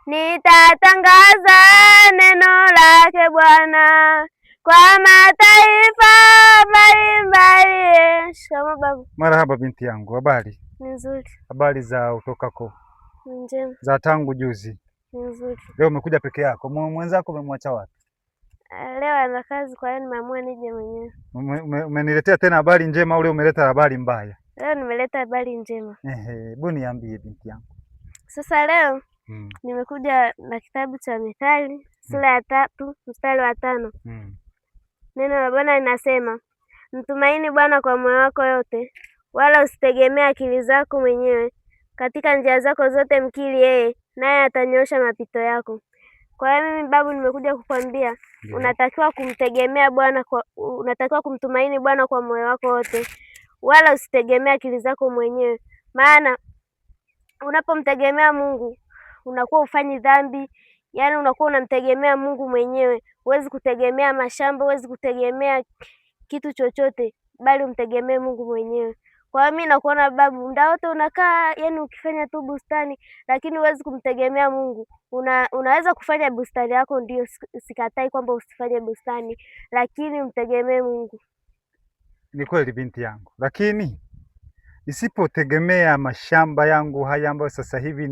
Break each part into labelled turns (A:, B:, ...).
A: Nitatangaza neno lake Bwana kwa mataifa mbalimbali. Shikamoo babu.
B: Marahaba binti yangu, habari?
A: Ni nzuri.
B: Habari za utokako?
A: Ni njema.
B: Za tangu juzi?
A: Ni nzuri.
B: Leo umekuja peke yako, mwenzako umemwacha wapi?
A: Leo ana kazi, kwa hiyo nimeamua nije mwenyewe.
B: Umeniletea tena habari njema au leo umeleta habari mbaya?
A: Leo nimeleta habari njema.
B: Ehe, hebu niambie binti yangu.
A: Sasa leo nimekuja na kitabu cha Mithali sura ya 3 mstari wa 5. Neno la Bwana linasema, mtumaini Bwana kwa moyo wako yote, wala usitegemee akili zako mwenyewe. Katika njia zako zote mkiri yeye, naye atanyoosha mapito yako. Kwa hiyo mimi babu, nimekuja kukwambia unatakiwa kumtegemea Bwana kwa, unatakiwa kumtumaini Bwana kwa moyo wako wote, wala usitegemee akili zako mwenyewe. Maana unapomtegemea Mungu unakuwa ufanyi dhambi, yaani unakuwa unamtegemea Mungu mwenyewe. Huwezi kutegemea mashamba, huwezi kutegemea kitu chochote, bali umtegemee Mungu mwenyewe. Kwa hiyo mimi nakuona babu, muda wote unakaa yani ukifanya tu bustani, lakini huwezi kumtegemea Mungu. Unaweza kufanya bustani yako, ndio, sikatai kwamba usifanye bustani, lakini mtegemee Mungu.
B: Ni kweli binti yangu, lakini isipotegemea mashamba yangu haya ambayo sasa hivi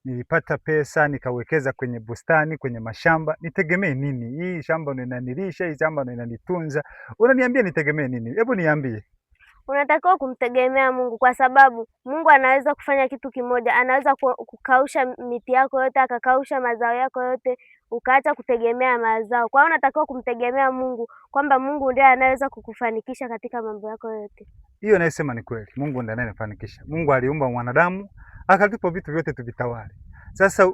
B: nilipata pesa nikawekeza kwenye bustani, kwenye mashamba, nitegemee nini? Hii shamba ndo inanilisha, hii shamba ndo inanitunza. Unaniambia nitegemee nini? Hebu niambie.
A: Unatakiwa kumtegemea Mungu kwa sababu Mungu anaweza kufanya kitu kimoja, anaweza kukausha miti yako yote, akakausha mazao yako yote, ukaacha kutegemea mazao. Kwa hiyo unatakiwa kumtegemea Mungu kwamba Mungu ndiye anaweza kukufanikisha katika mambo yako yote.
B: Hiyo anayesema ni kweli. Mungu ndiye anayenifanikisha. Mungu aliumba mwanadamu akatupa vitu vyote tuvitawale. Sasa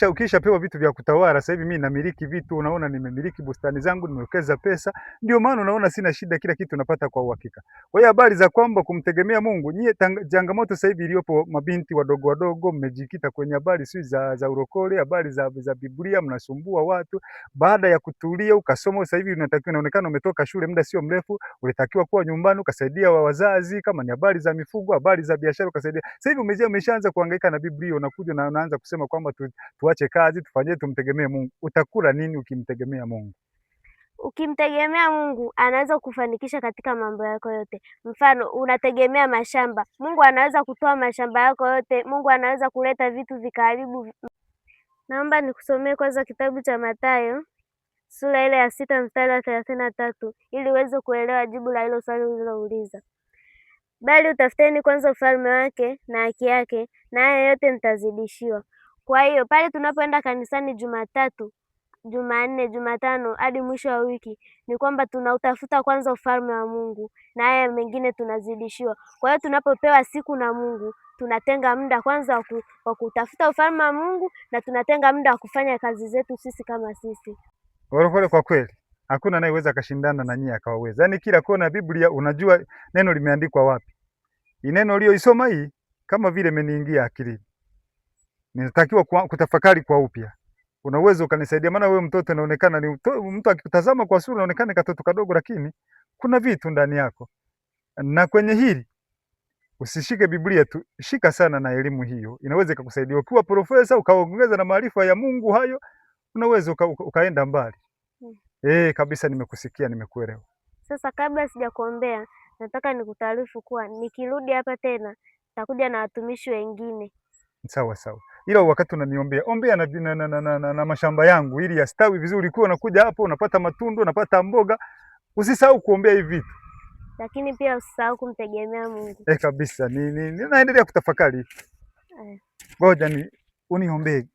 B: ukishapewa vitu vya kutawala, sasa hivi mimi namiliki vitu, unaona nimemiliki bustani zangu, nimewekeza pesa, ndio maana unaona sina shida, kila kitu napata kwa uhakika. Kwa hiyo habari za kwamba kumtegemea Mungu, nyie changamoto sasa hivi iliyopo, mabinti wadogo wadogo mmejikita kwenye habari si za urokole, habari za Biblia, mnasumbua watu. Baada ya kutulia ukasoma, sasa hivi unatakiwa, inaonekana umetoka shule muda sio mrefu, ulitakiwa kuwa nyumbani ukasaidia wa wazazi, kama ni habari za mifugo, habari za biashara ukasaidia. Sasa hivi umeshaanza kuhangaika na Biblia, unakuja na unaanza kusema kwamba tuache kazi tufanye, tumtegemee Mungu. Utakula nini ukimtegemea Mungu?
A: Ukimtegemea Mungu anaweza kufanikisha katika mambo yako yote. Mfano, unategemea mashamba, Mungu anaweza kutoa mashamba yako yote. Mungu anaweza kuleta vitu vikaribu. Naomba nikusomee kwanza kitabu cha Mathayo sura ile ya 6 mstari wa 33 ili uweze kuelewa jibu la hilo swali ulilouliza. Bali utafuteni kwanza ufalme wake na haki yake, na haya yote mtazidishiwa. Kwa hiyo pale tunapoenda kanisani Jumatatu, Jumanne, Jumatano hadi mwisho wa wiki ni kwamba tunautafuta kwanza ufalme wa Mungu na haya mengine tunazidishiwa. Kwa hiyo tunapopewa siku na Mungu tunatenga muda kwanza wa kutafuta ufalme wa Mungu na tunatenga muda wa kufanya kazi zetu sisi kama sisi.
B: Walokole kwa kweli hakuna anayeweza akashindana na nyie akawaweza. Yaani kila kona Biblia unajua neno limeandikwa wapi. Neno uliyoisoma hii kama vile imeniingia akilini. Ninatakiwa kutafakari kwa upya. Una uwezo ukanisaidia, maana wewe mtoto inaonekana ni mtu akikutazama kwa sura unaonekana katoto kadogo, lakini kuna vitu ndani yako. Na kwenye hili usishike Biblia tu, shika sana na elimu hiyo, inaweza ikakusaidia. Ukiwa profesa ukaongeza na maarifa ya Mungu hayo, unaweza ukaenda mbali. Kabisa, nimekusikia, nimekuelewa.
A: Sasa kabla sijakuombea, nataka nikutaarifu kuwa nikirudi hapa tena nitakuja na watumishi wengine.
B: Sawa sawa. Ila wakati unaniombea, ombea na mashamba yangu ili yastawi vizuri. Ukiwa unakuja hapo unapata matunda, unapata mboga. Usisahau kuombea hivi vitu.
A: Lakini pia usisahau kumtegemea Mungu.
B: Kabisa. Ni naendelea kutafakari. Ngoja ni uniombee.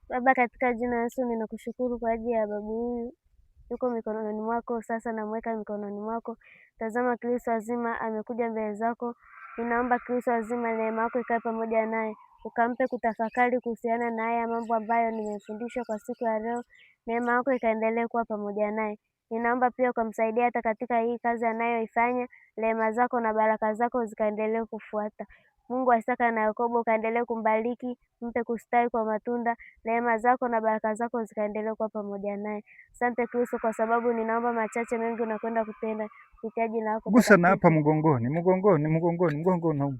A: Baba, katika jina la Yesu ninakushukuru kwa ajili ya babu huyu. Yuko mikononi mwako sasa, namweka mikononi mwako. Tazama, Kristo azima amekuja mbele zako. Ninaomba Kristo azima, neema yako ikae pamoja naye, ukampe kutafakari kuhusiana na haya mambo ambayo nimefundishwa kwa siku ya leo. Neema yako ikaendelee kuwa pamoja naye. Ninaomba pia ukamsaidia hata katika hii kazi anayoifanya. Rehema zako na baraka zako zikaendelee kufuata. Mungu wa Isaka na Yakobo ukaendelee kumbariki, mpe kustawi kwa matunda. Rehema zako na baraka zako zikaendelee kuwa pamoja naye. Asante Kristo, kwa sababu ninaomba machache mengi unakwenda kutenda kupitia jina lako
B: Gusa na
A: takatifu.
B: hapa mgongoni, mgongoni, mgongoni, mgongo unauma.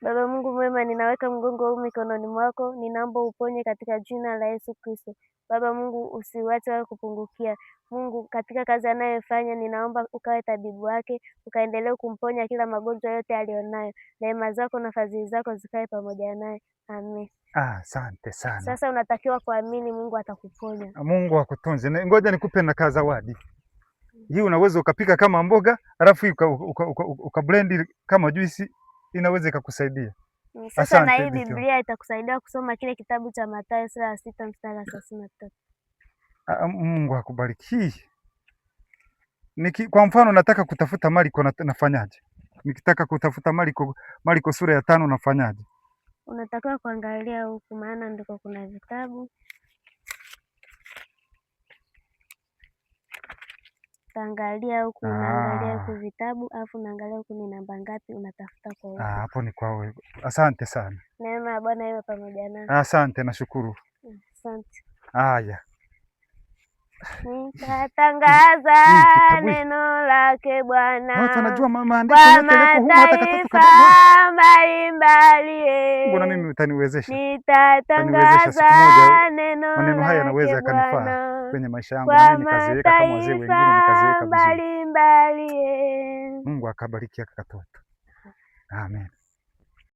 A: Baba Mungu mwema, ninaweka mgongo huu mikononi mwako, ninaomba uponye katika jina la Yesu Kristo. Baba Mungu, usiwache wala kupungukia. Mungu, katika kazi anayofanya, ninaomba ukawe tabibu wake, ukaendelee kumponya kila magonjwa yote aliyonayo. Rehema zako na fadhili zako zikae pamoja naye. Amen.
B: Asante sana.
A: Sasa unatakiwa kuamini Mungu atakuponya.
B: Mungu akutunze. Ngoja nikupe na kazawadi. Hii unaweza ukapika kama mboga, alafu uka, uka, uka, uka blend kama juisi, inaweza ikakusaidia.
A: Sasa na hii Biblia itakusaidia kusoma kile kitabu cha Mathayo sura ya 6 mstari wa 33.
B: Mungu akubariki. Kwa mfano nataka kutafuta Marko nafanyaje? Nikitaka kutafuta Marko sura ya 5 nafanyaje?
A: Unatakiwa kuangalia huku, maana ndiko kuna vitabu. Utaangalia huku, unaangalia huku vitabu, alafu unaangalia huku ni namba ngapi unatafuta kwa huku.
B: Hapo ni kwa wewe. Asante sana.
A: Neema ya Bwana iwe pamoja nawe.
B: Asante, nashukuru.
A: Asante.
B: Haya.
A: Nitatangaza neno lake Bwana.
B: Watu wanajua maandiko yote yako humu, hata katoto kadogo
A: mbalimbali.
B: Mbona mimi utaniwezesha?
A: Nitatangaza neno
B: maneno haya yanaweza yakanifaa kwenye maisha yangu, na mimi nikazeeka kama wazee wengine, nikazeeka vizuri.
A: Mbalimbali.
B: Mungu akabariki aka katoto. Amen.